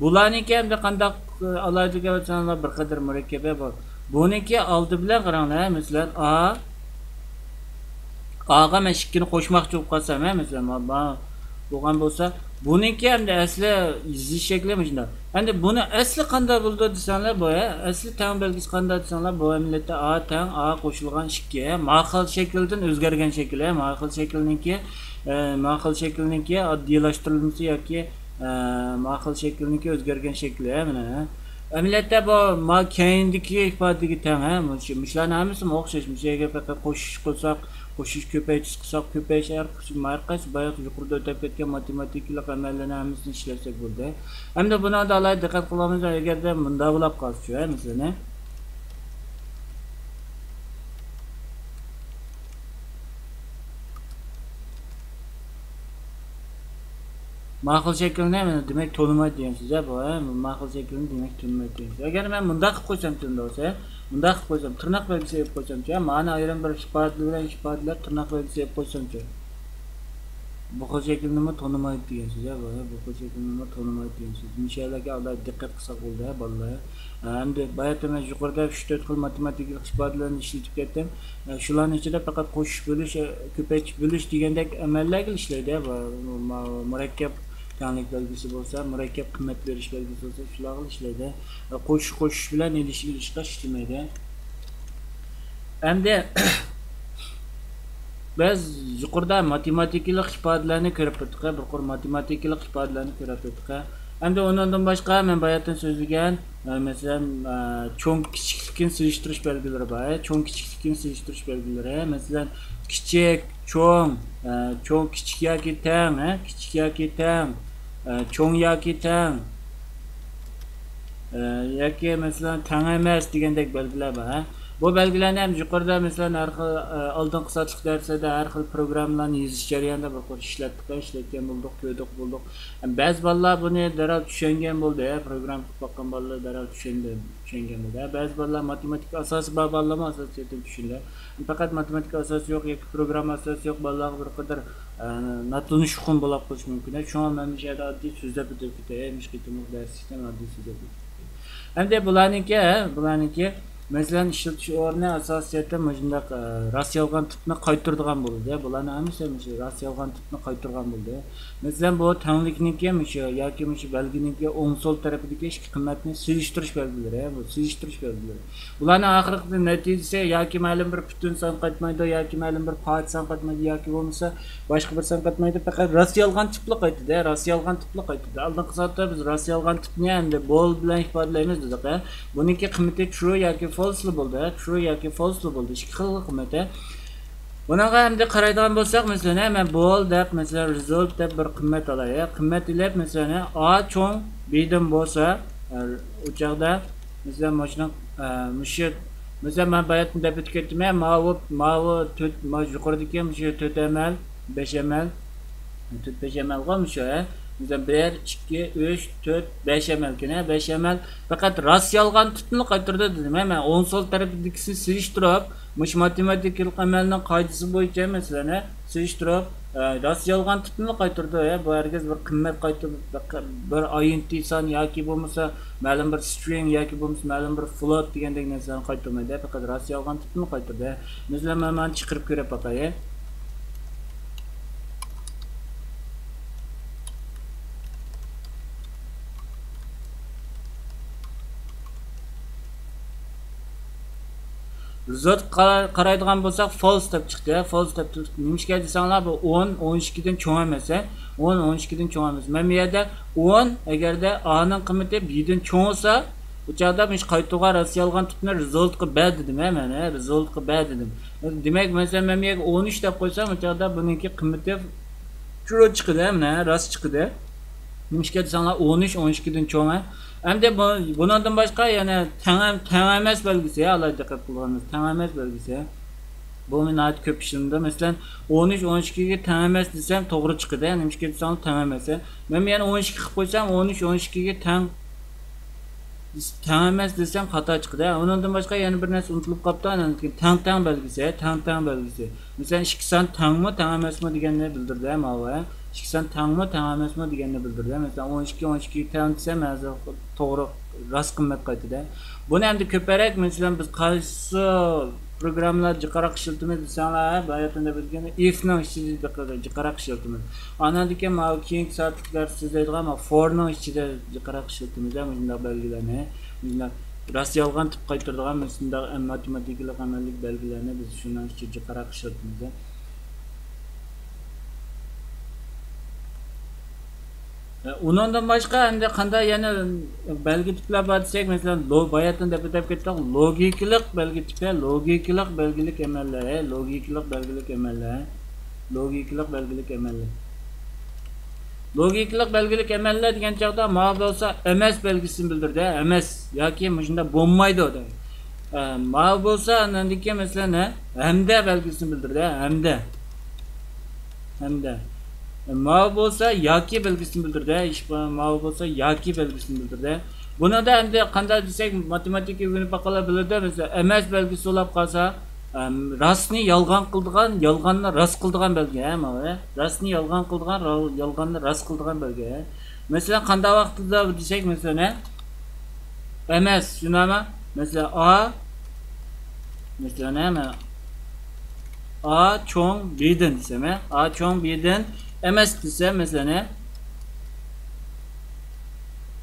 بۇلارنىڭكى ئەمدى قانداق، ئە، ئالاھىدىلىكى دېسەڭلار، بىر قەدەر مۇرەككەپ، ھە، بۇ. بۇنىڭكى ئالدى بىلەن قاراڭلار، ھە، مەسىلەن، ئا، ئاغا مەن ئىككىنى قوشماقچى بولۇپ قالسام، ھە، مەسىلەن، ما-، ما-، بولغان بولسا، بۇنىڭكى ئەمدى ئەسلى يېزىش شەكلى مۇشۇنداق. ئەمدى بۇنى ئەسلى قانداق بولىدۇ دېسەڭلار، بۇ، ھە، ئەسلى تەڭ بەلگىسى قانداق دېسەڭلار، بۇ ئەمەلىيەتتە ئا تەڭ ئا قوشۇلغان ئىككى، ھە، ماخىل شەكىلدىن ئۆزگەرگەن شەكىل، ھە، ماخىل شەكىلنىڭكى، ئە، ماخىل شەكىلنىڭكى ئاددىيلاشتۇرۇلمىسى ياكى، ئە، ماخىل شەكىلنىڭكى ئۆزگەرگەن شەكلى، ھە، مانا، ھە. ئەمەلىيەتتە بۇ ما كەينىدىكى ئىپادىگە تەڭ، ھە، مۇشۇ، مۇشۇلارنىڭ ھەممىسىمۇ ئوخشاش. مۇشۇ يەرگە پەقەت قوشۇش قىلساق، قوشۇش، كۆپەيتىش قىلساق، كۆپەيتىش، ھەر قايسى، ھەر قايسى باياقى يۇقىرىدا ئۆتۈپ كەتكەن ماتېماتىكىلىق ئەمەللەرنىڭ ھەممىسىنى ئىشلەتسەك بولدى. ئەمدى بۇنىڭدا ئالاھىدە دىققەت قىلغىنىمىزدا، ئەگەردە مۇنداق بولاپ قالسىچۇ، ھە، مەسىلەن، ماخىل شەكىلنى، دېمەك، تونۇمايدۇ دېگەن سۆز، ھە، بۇ، ھە، ماخىل شەكىلنى، دېمەك، تونۇمايدۇ دېگەن سۆز. ئەگەر مەن مۇنداق قىلىپ قويسام، تونۇمايدۇ، مۇنداق قىلىپ قويسام، تىرناق بەلگىسى ئېلىپ قويسامچۇ، ھە، مانا ئايرىم بىر ئىپادىلەر بىلەن ئىپادىلەپ تىرناق بەلگىسى ئېلىپ قويسامچۇ، بۇ خىل شەكىلنىمۇ تونۇمايدۇ دېگەن سۆز، ھە، بۇ، ھە، بۇ خىل شەكىلنىمۇ تونۇمايدۇ دېگەن سۆز. مۇشۇ يەرلەرگە ئالاھىدە دىققەت قىلساق بولدى، ھە، بالىلار. ھە، ئەمدى باياتىن مەن يۇقىرىدا ئۈچ تۆت خىل ماتېماتىكىلىق ئىپادىلەرنى ئىشلىتىپ كەتتىم. ئە، شۇلارنىڭ ئىچىدە پەقەت قوشۇش، بۆلۈش، ئە، كۆپەيتىش، بۆلۈش دېگەندەك ئەمەللەرگىلا ئىشلەيدۇ. بۇ، مۇ-، مۇرەككەپ تەڭلىك بەلگىسى بولسا، مۇرەككەپ قىممەت بېرىش بەلگىسى بولسا، شۇلارغىلا ئىشلەيدۇ. ئە، قوشۇش، قوشۇش بىلەن ئېلىش، ئېلىشقا ئىشلىمەيدۇ. ئەمدى بىز يۇقىرىدا ماتېماتىكىلىق ئىپادىلەرنى كۆرۈپ ئۆتتۇق، بىر قۇر ماتېماتىكىلىق ئىپادىلەرنى كۆرۈپ ئۆتتۇق. ئەمدى ئۇنىڭدىن باشقا مەن باياتىن سۆزلىگەن، ئە، مەسىلەن، ئە، چوڭ كىچىكلىكىنى سېلىشتۇرۇش بەلگىلىرى بار. چوڭ كىچىكلىكىنى سېلىشتۇرۇش بەلگىلىرى. مەسىلەن، كىچىك، چوڭ، ئە، چوڭ، كىچىك ياكى تەڭ، ھە، كىچىك ياكى تەڭ، ئە، چوڭ ياكى تەڭ، ئە، ياكى، مەسىلەن، تەڭ ئەمەس دېگەندەك بەلگىلەر بار، ھە. بۇ بەلگىلەرنى ھەم يۇقىرىدا، مەسىلەن، ھەر خىل، ئە، ئالدىنقى ساتلىق دەرسلەردە ھەر خىل پروگراممىلارنى يېزىش جەريانىدا بىر قۇر ئىشلەتتۇق، ئىشلەتكەن بولدۇق، كۆردۇق بولدۇق. بەزى بالىلار بۇنى دەرھال چۈشەنگەن بولدى، ھە، پروگرامما قىلىپ باققان بالىلار دەرھال چۈشەندى، چۈشەنگەن بولدى. ھە، بەزى بالىلار ماتېماتىكا ئاساسى بار بالىلارمۇ ئاساسىيەتتىن چۈشىنىدۇ. پەقەت ماتېماتىكا ئاساسى يوق ياكى پروگرامما ئاساسى يوق بالىلارغا بىر قەدەر، ئە، ناتونۇش ئۇقۇم بولاپ قېلىشى مۇمكىن. شۇڭا مەن مۇشۇ يەردە ئاددىي سۆزلەپ ئۆتۈپ كېتەي. مۇشۇ قېتىملىق دەرسلىكتە ئاددىي سۆزلەپ ئۆتۈپ كېتەي. ئەمدى بۇلارنىڭكى، ھە، بۇلارنىڭكى، مەسىلەن، ئىشلىتىش ئورنى ئاساسىي جەھەتتە مۇشۇنداق، ئە، راست يالغان تىپنى قايتۇرىدىغان بولىدۇ. بۇلارنىڭ ھەممىسى مۇشۇ راست يالغان تىپنى قايتۇرغان بولىدۇ. مەسىلەن، بۇ تەڭلىكنىڭكى مۇشۇ ياكى مۇشۇ بەلگىنىڭكى ئوڭ سول تەرىپىدىكى ئىككى قىممەتنى سېلىشتۇرۇش بەلگىلىرى، بۇ سېلىشتۇرۇش بەلگىلىرى. بۇلارنىڭ ئاخىرقى نەتىجىسى ياكى مەلۇم بىر پۈتۈن سان قايتمايدۇ، ياكى مەلۇم بىر پاچە سان قايتمايدۇ، ياكى بولمىسا باشقا بىر سان قايتمايدۇ، پەقەت راست يالغان تىپلا قايتىدۇ، راست يالغان تىپلا قايتىدۇ. ئالدىنقى سائەتتە بىز راست يالغان تىپنى ئەمدى بول بىلەن ئىپادىلەيمىز دېدۇق، ھە. بۇنىڭكى قىممىتى true ياكى false لا بولدى، ھە. True ياكى false لا بولدى. ئىككى خىل قىممەت، ھە. بۇنىڭغا ئەمدى قارايدىغان بولساق، مەسىلەن، ھە، مەن بول دەپ، مەسىلەن، result دەپ بىر قىممەت ئالاي، ھە. قىممەت ئېلىپ، مەسىلەن، ھە، A چوڭ B دىن بولسا، ھە، ئۇ چاغدا، مەسىلەن، مۇشۇنىڭ، ھە، مۇشۇ، مەسىلەن، مەن باياتىن دەپ ئۆتۈپ كەتتىم، ھە، ماۋۇ، ماۋۇ تۆت، ماۋۇ يۇقىرىدىكى مۇشۇ تۆت ئەمەل، بەش ئەمەل، تۆت بەش ئەمەلغۇ مۇشۇ، ھە. مەسىلەن، بىر، ئىككى، ئۈچ، تۆت، بەش ئەمەلكەن، ھە، بەش ئەمەل. پەقەت راست يالغان تىپنىلا قايتۇردى دېدىم، ھە. مەن ئوڭ سول تەرىپىدىكىسىنى سېلىشتۇرۇپ، مۇشۇ ماتېماتىكىلىق ئەمەلنىڭ قائىدىسى بويىچە، مەسىلەن، ھە، سېلىشتۇرۇپ، ئە، راست يالغان تىپنىلا قايتۇردى، ھە. بۇ ھەرگىز بىر قىممەت قايتۇرۇپ، بىر، بىر int سان ياكى بولمىسا مەلۇم بىر string ياكى بولمىسا مەلۇم بىر float دېگەندەك نەرسىلەرنى قايتۇرمايدۇ، ھە. پەقەت راست يالغان تىپنىلا قايتۇردى. مەسىلەن، مەن مانا چىقىرىپ كۆرۈپ باقاي. Result قارا-، قارايدىغان بولساق، false دەپ چىقتى. False دەپ تۇرۇپ، نېمىشقا دېسەڭلار، بۇ ئون، ئون ئىككىدىن چوڭ ئەمەس، ھە؟ ئون، ئون ئىككىدىن چوڭ ئەمەس. مەن بۇ يەردە ئون، ئەگەردە A نىڭ قىممىتى B دىن چوڭ بولسا، ئۇ چاغدا مۇشۇ قايتۇرغان راست يالغان تىپنى result قا بەر دېدىم، ھە، مەن، ھە، result قا بەر دېدىم. دېمەك، مەسىلەن، مەن بۇ يەرگە ئون ئۈچ دەپ قويسام، ئۇ چاغدا بۇنىڭكى قىممىتى true چىقىدۇ، ھە، مانا، راست چىقىدۇ. نېمىشقا دېسەڭلار، ئون ئۈچ ئون ئىككىدىن چوڭ، ھە. ئەمدى بۇ، بۇنىڭدىن باشقا يەنە تەڭ، تەڭ ئەمەس بەلگىسى، ھە، ئالاھىدە دىققەت قىلغىنىڭىز، تەڭ ئەمەس بەلگىسى. بۇ ناھايىتى كۆپ ئىشلىنىدۇ. مەسىلەن، ئون ئۈچ ئون ئىككىگە تەڭ ئەمەس دېسەم، توغرا چىقىدۇ، ھە. نېمىشقا دېسەڭلار، تەڭ ئەمەس، ھە. مەن يەنە ئون ئىككى قىلىپ قويسام، ئون ئۈچ ئون ئىككىگە تەڭ تەڭ ئەمەس دېسەم خاتا چىقىدۇ. ئۇنىڭدىن باشقا يەنە بىر نەرسە ئۇنتۇلۇپ قاپتۇ. ئاندىن كېيىن تەڭ تەڭ بەلگىسى، تەڭ تەڭ بەلگىسى. مەسىلەن، ئىككى سان تەڭمۇ، تەڭ ئەمەسمۇ دېگەننى بىلدۈرىدۇ ماۋۇ. ئىككى سان تەڭمۇ، تەڭ ئەمەسمۇ دېگەننى بىلدۈرىدۇ. مەسىلەن، ئون ئىككى، ئون ئىككىگە تەڭ دېسەم، ھازىر توغرا، راست قىممەت قايتىدۇ. بۇنى ئەمدى كۆپرەك، مەسىلەن، بىز قايسى پروگراممىلار جىقراق ئىشلىتىمىز دېسەڭلار، باياتىن دەپ ئۆتكەن if نىڭ ئىچىدە جىقراق ئىشلىتىمىز. ئاندىن كېيىن ماۋۇ كېيىنكى سائەتلىك دەرستە سۆزلەيدىغان ماۋۇ for نىڭ ئىچىدە جىقراق ئىشلىتىمىز، مۇشۇنداق بەلگىلەرنى، مۇشۇنداق راست يالغان تىپ قايتۇرىدىغان مۇشۇنداق ماتېماتىكىلىق ئەمەللىك بەلگىلەرنى بىز شۇنىڭ ئىچىدە جىقراق ئىشلىتىمىز. ئۇنىڭدىن باشقا ئەمدى قانداق يەنە بەلگە تىپلار بار دېسەك، مەسىلەن، لو-، باياتىن دەپ ئۆتۈپ كەتتۇق، لوگىكىلىق بەلگە تىپى، لوگىكىلىق بەلگىلىك ئەمەللەر، ھە، لوگىكىلىق بەلگىلىك ئەمەللەر، لوگىكىلىق بەلگىلىك ئەمەللەر. لوگىكىلىق بەلگىلىك ئەمەللەر دېگەن چاغدا ماۋۇ بولسا ئەمەس بەلگىسىنى بىلدۈرىدۇ، ھە، ئەمەس ياكى مۇشۇنداق بولمايدۇ دەيدۇ. ئە، ماۋۇ بولسا ئاندىن كېيىن، مەسىلەن، ھە، ھەمدە بەلگىسىنى بىلدۈرىدۇ، ھە، ھەمدە. ھەمدە. ماۋۇ بولسا ياكى بەلگىسىنى بىلدۈرىدۇ. ئىش-، ماۋۇ بولسا ياكى بەلگىسىنى بىلدۈرىدۇ. بۇنىڭدا ئەمدى قانداق دېسەك، ماتېماتىكا ئۆگىنىپ باققانلار بىلىدۇ. مەسىلەن، ئەمەس بەلگىسى بولۇپ قالسا، ئەم، راستنى يالغان قىلىدىغان، يالغاننى راست قىلىدىغان بەلگە، ھە، ماۋۇ، ھە. راستنى يالغان قىلىدىغان، را-، يالغاننى راست قىلىدىغان بەلگە، ھە. مەسىلەن، قانداق ۋاقىتتا دېسەك، مەسىلەن، ھە؟ ئەمەس، شۇنداقمۇ؟ مەسىلەن، ئا، مەسىلەن، ھە، مەن ئا چوڭ بىدىن دېسەم، ھە؟ ئا چوڭ بىدىن ئەمەس دېسەم، مەسىلەن، ھە؟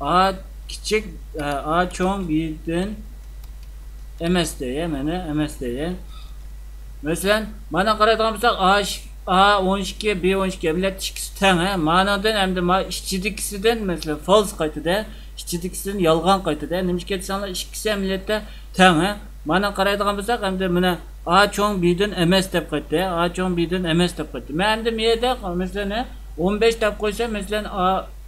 ئا كىچىك، ئا، ئا چوڭ بىدىن ئەمەس دەي، مانا ئەمەس دەي. مەسىلەن، مانا قارايدىغان بولساق، ئا ئىش-، ئا ئون ئىككى، بى ئون ئىككى، ئەمەلىيەتتە ئىككىسى تەڭ، ھە. مانىڭدىن ئەمدى ما ئىچىدىكىسىدىن، مەسىلەن، فالس قايتىدۇ، ئىچىدىكىسىدىن يالغان قايتىدۇ. نېمىشقا دېسەڭلار، ئىككىسى ئەمەلىيەتتە تەڭ، ھە. مانا قارايدىغان بولساق، ئەمدى مانا ئا چوڭ بىدىن ئەمەس دەپ قايتتى، ئا چوڭ بىدىن ئەمەس دەپ قايتتى. مەن ئەمدى مۇ يەردە، مەسىلەن، ھە، ئون بەش دەپ قويسام، مەسىلەن، ئا،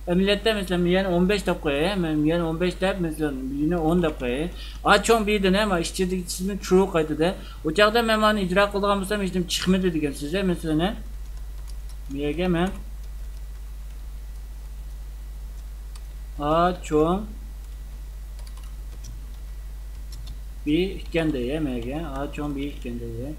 ئەمەلىيەتتە، مەسىلەن، يەنە ئون بەش دەپ قوياي، مەن يەنە ئون بەش دەپ، مەسىلەن، يەنە ئون دەپ قوياي. ئا چوڭ بىدىن، ھە، ما ئىچىدىكىسىدىن ترۇ قايتىدۇ. ئۇ چاغدا مەن مانا ئىجرا قىلىدىغان بولسام، ھېچنېمە چىقمىدى دېگەن سۆز، ھە، مەسىلەن، ھە. بۇ يەرگە مەن ئا چوڭ بى ئىكەن دەي، ھە، مەگە. ئا چوڭ بى ئىكەن دەي.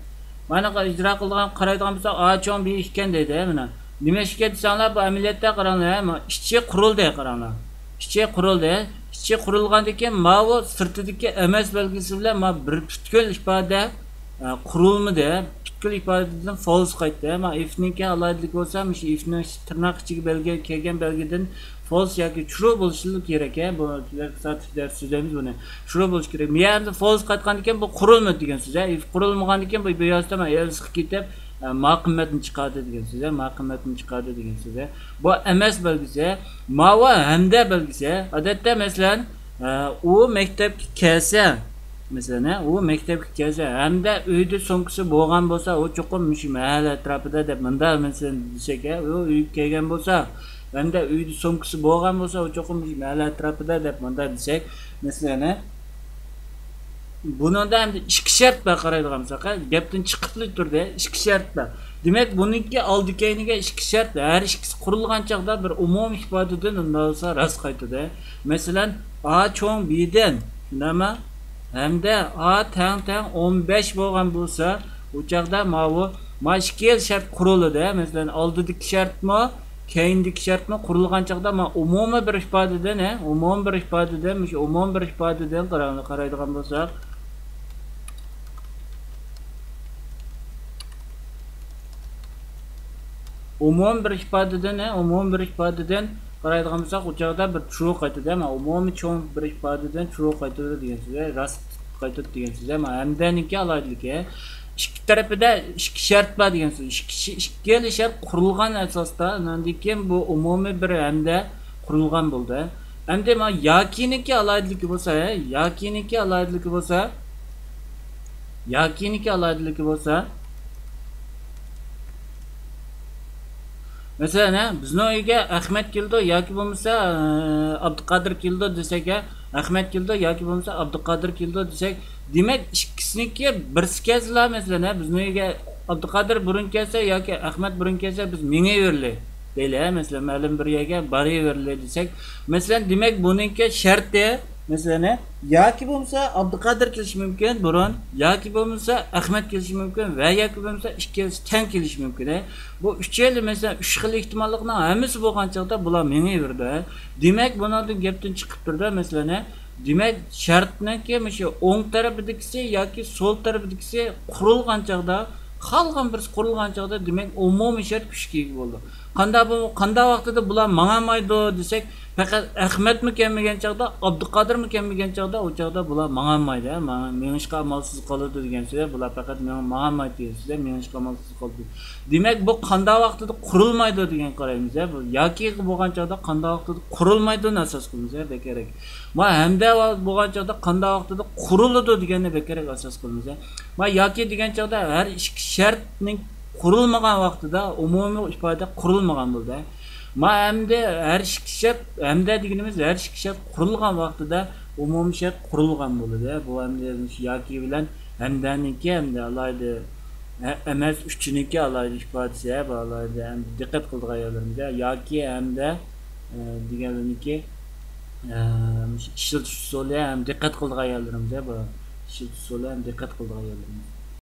مانا ئىجرا قىلىدىغان، قارايدىغان بولساق، ئا چوڭ بى ئىكەن دەيدۇ، ھە، مانا. نېمە ئىشكەن دېسەڭلار، بۇ ئەمەلىيەتتە قاراڭلار، ھە، ما ئىچى قۇرۇلدى، قاراڭلار. ئىچى قۇرۇلدى. ئىچى قۇرۇلغاندىن كېيىن ماۋۇ سىرتىدىكى ئەمەس بەلگىسى بىلەن ما بىر پۈتكۈل ئىپادە، ئە، قۇرۇلمىدى. پۈتكۈل ئىپادىدىن فالس قايتتى. ما ئىفنىڭكى ئالاھىدىلىكى بولسا، مۇشۇ ئىفنىڭ تىرناق ئىچىگە بەلگە كەلگەن بەلگىدىن فالس ياكى ترۇ بولۇشى كېرەك. ھە، بۇ ساتىپ دەرس سۆزلەيمىز بۇنى. ترۇ بولۇشى كېرەك. يەنى فالس قايتقاندىن كېيىن بۇ قۇرۇلمىدى دېگەن سۆز. ھە، ئىف قۇرۇلمىغاندىن كېيىن بۇ، بۇ ياسىدا ما ئېلسقا كېتىپ، ئە، ما قىممەتنى چىقاردى دېگەن سۆز. ھە، ما قىممەتنى چىقاردى دېگەن سۆز. ھە. بۇ ئەمەس بەلگىسى، ماۋۇ ھەمدە بەلگىسى. ئادەتتە، مەسىلەن، ئە، ئۇ مەكتەپكە كەلسە، مەسىلەن، ئە، ئۇ مەكتەپكە كەلسە، ھەمدە ئۆيدە سومكىسى بولغان بولسا، ئۇ چوقۇم مۇشۇ مەھەللە ئەتراپىدا دەپ مۇنداق، مەسىلەن، دېسەك، ئە، ئۇ ئۆيگە كەلگەن بولسا، ھەمدە ئۆيدە سومكىسى بولغان بولسا، ئۇ چوقۇم مۇشۇ مەھەللە ئەتراپىدا دەپ مۇنداق دېسەك، مەسىلەن، ئە، بۇنىڭدا ئەمدى ئىككى شەرت بار قارايدىغان بولساق، گەپتىن چىقىپلا تۇردى، ئىككى شەرت بار. دېمەك، بۇنىڭكى ئالدى كەينىگە ئىككى شەرت، ھەر ئىككىسى قۇرۇلغان چاغدا بىر ئومۇمىي ئىپادىدىن ئۇنداق بولسا راست قايتىدۇ. مەسىلەن، ئا چوڭ بىدىن، شۇنداقمۇ؟ ھەمدە ئا تەڭ تەڭ ئون بەش بولغان بولسا، ئۇ چاغدا ماۋۇ، ما ئىككىلا شەرت قۇرۇلىدۇ. مەسىلەن، ئالدىدىكى شەرتمۇ، كەينىدىكى شەرتمۇ قۇرۇلغان چاغدا، ما ئومۇمىي بىر ئىپادىدىن، ھە، ئومۇمىي بىر ئىپادىدىن، مۇشۇ ئومۇمىي بىر ئىپادىدىن قارا-، قارايدىغان بولساق، ئومۇمىي بىر ئىپادىدىن، ھە، ئومۇمىي بىر ئىپادىدىن قارايدىغان بولساق، ئۇ چاغدا بىر ترۇ قايتىدۇ، ھە، ئومۇمىي چوڭ بىر ئىپادىدىن ترۇ قايتىدۇ دېگەن سۆز، ھە، راست قايتىدۇ دېگەن سۆز، ھە، ھەمدەنىڭكى ئالاھىدىلىكى. ئىككى تەرىپىدە ئىككى شەرت بار دېگەن سۆز. ئىككى، ئىككىلا شەرت قۇرۇلغان ئاساستا، ئاندىن كېيىن بۇ ئومۇمىي بىر ھەمدە قۇرۇلغان بولدى. ئەمدى مانا ياكىنىڭكى ئالاھىدىلىكى بولسا، ھە، ياكىنىڭكى ئالاھىدىلىكى بولسا، ياكىنىڭكى ئالاھىدىلىكى بولسا، مەسىلەن، ھە، بىزنىڭ ئۆيگە ئەخمەت كېلىدۇ ياكى بولمىسا، ئابدۇقادىر كېلىدۇ دېسەك، ھە، ئەخمەت كېلىدۇ ياكى بولمىسا ئابدۇقادىر كېلىدۇ دېسەك، دېمەك، ئىككىسىنىڭكى بىرسى كەلسىلا، مەسىلەن، ھە، بىزنىڭ ئۆيگە ئابدۇقادىر بۇرۇن كەلسە ياكى ئەخمەت بۇرۇن كەلسە، بىز مېڭىۋېرىلى دەيلى، ھە، مەسىلەن، مەلۇم بىر يەرگە بارىۋېرىلى دېسەك، مەسىلەن، دېمەك، بۇنىڭكى شەرتى، مەسىلەن، ھە، ياكى بولمىسا ئابدۇقادىر كېلىشى مۇمكىن بۇرۇن، ياكى بولمىسا ئەخمەت كېلىشى مۇمكىن ۋە ياكى بولمىسا ئىككىلىسى تەڭ كېلىشى مۇمكىن، ھە. بۇ ئۈچەيلى، مەسىلەن، ئۈچ خىل ئېھتىماللىقنىڭ ھەممىسى بولغان چاغدا بۇلار مېڭىۋېرىدۇ، ھە. دېمەك، بۇنىڭدىن گەپتىن چىقىپ تۇرىدۇ، مەسىلەن، ھە، دېمەك، شەرتنىڭكى مۇشۇ ئوڭ تەرىپىدىكىسى ياكى سول تەرىپىدىكىسى قۇرۇلغان چاغدا، قالغان بىرسى قۇرۇلغان چاغدا، دېمەك، ئومۇمىي شەرت كۈچكە ئىگە بولىدۇ. قانداق بۇ، قانداق ۋاقتىدا بۇلار ماڭالمايدۇ دېسەك، پەقەت ئەخمەتمۇ كەلمىگەن چاغدا، ئابدۇقادىرمۇ كەلمىگەن چاغدا، ئۇ چاغدا بۇلار ماڭالمايدۇ، ھە، ماڭ-، مېڭىشقا ئامالسىز قالىدۇ دېگەن سۆز، بۇلار پەقەت مېڭ-، ماڭالمايدۇ دېگەن سۆز، مېڭىشقا ئامالسىز قالىدۇ. دېمەك، بۇ قانداق ۋاقتىدا قۇرۇلمايدۇ دېگەن قارايمىز، ھە، بۇ ياكى بولغان چاغدا قانداق ۋاقتىدا قۇرۇلمايدۇنى ئاساس قىلىمىز، ھە، بەكرەك. ما ھەمدە ۋا-، بولغان چاغدا قانداق ۋاقتىدا قۇرۇلىدۇ دېگەننى بەكرەك ئاساس قىلىمىز، ھە. ما ياكى دېگەن چاغدا ھەر ئىككى شەرتنىڭ قۇرۇلمىغان ۋاقتىدا ئومۇمىي ئىپادە قۇرۇلمىغان بولىدۇ. ما ئەمدى ھەر ئىككى شەرت، ھەمدە دېگىنىمىز ھەر ئىككى شەرت قۇرۇلغان ۋاقتىدا ئومۇمىي شەرت قۇرۇلغان بولىدۇ. بۇ ئەمدى ياكى بىلەن ھەمدەنىڭكى ھەمدە ئالاھىدە، ھە، ئەمەس ئۈچىنىڭكى ئالاھىدە ئىپادىسى، ھە، بۇ ئالاھىدە ئەمدى دىققەت قىلىدىغان يەرلىرىمىز، ھە، ياكى ھەمدە، ئە، دېگەنلىرىنىڭكى، ئە، ئىشلىتىش ئۇسۇلى ھەم دىققەت قىلىدىغان يەرلىرىمىز، ھە، بۇ ئىشلىتىش ئۇسۇلى ھەم دىققەت قىلىدىغان يەرلىرىمىز.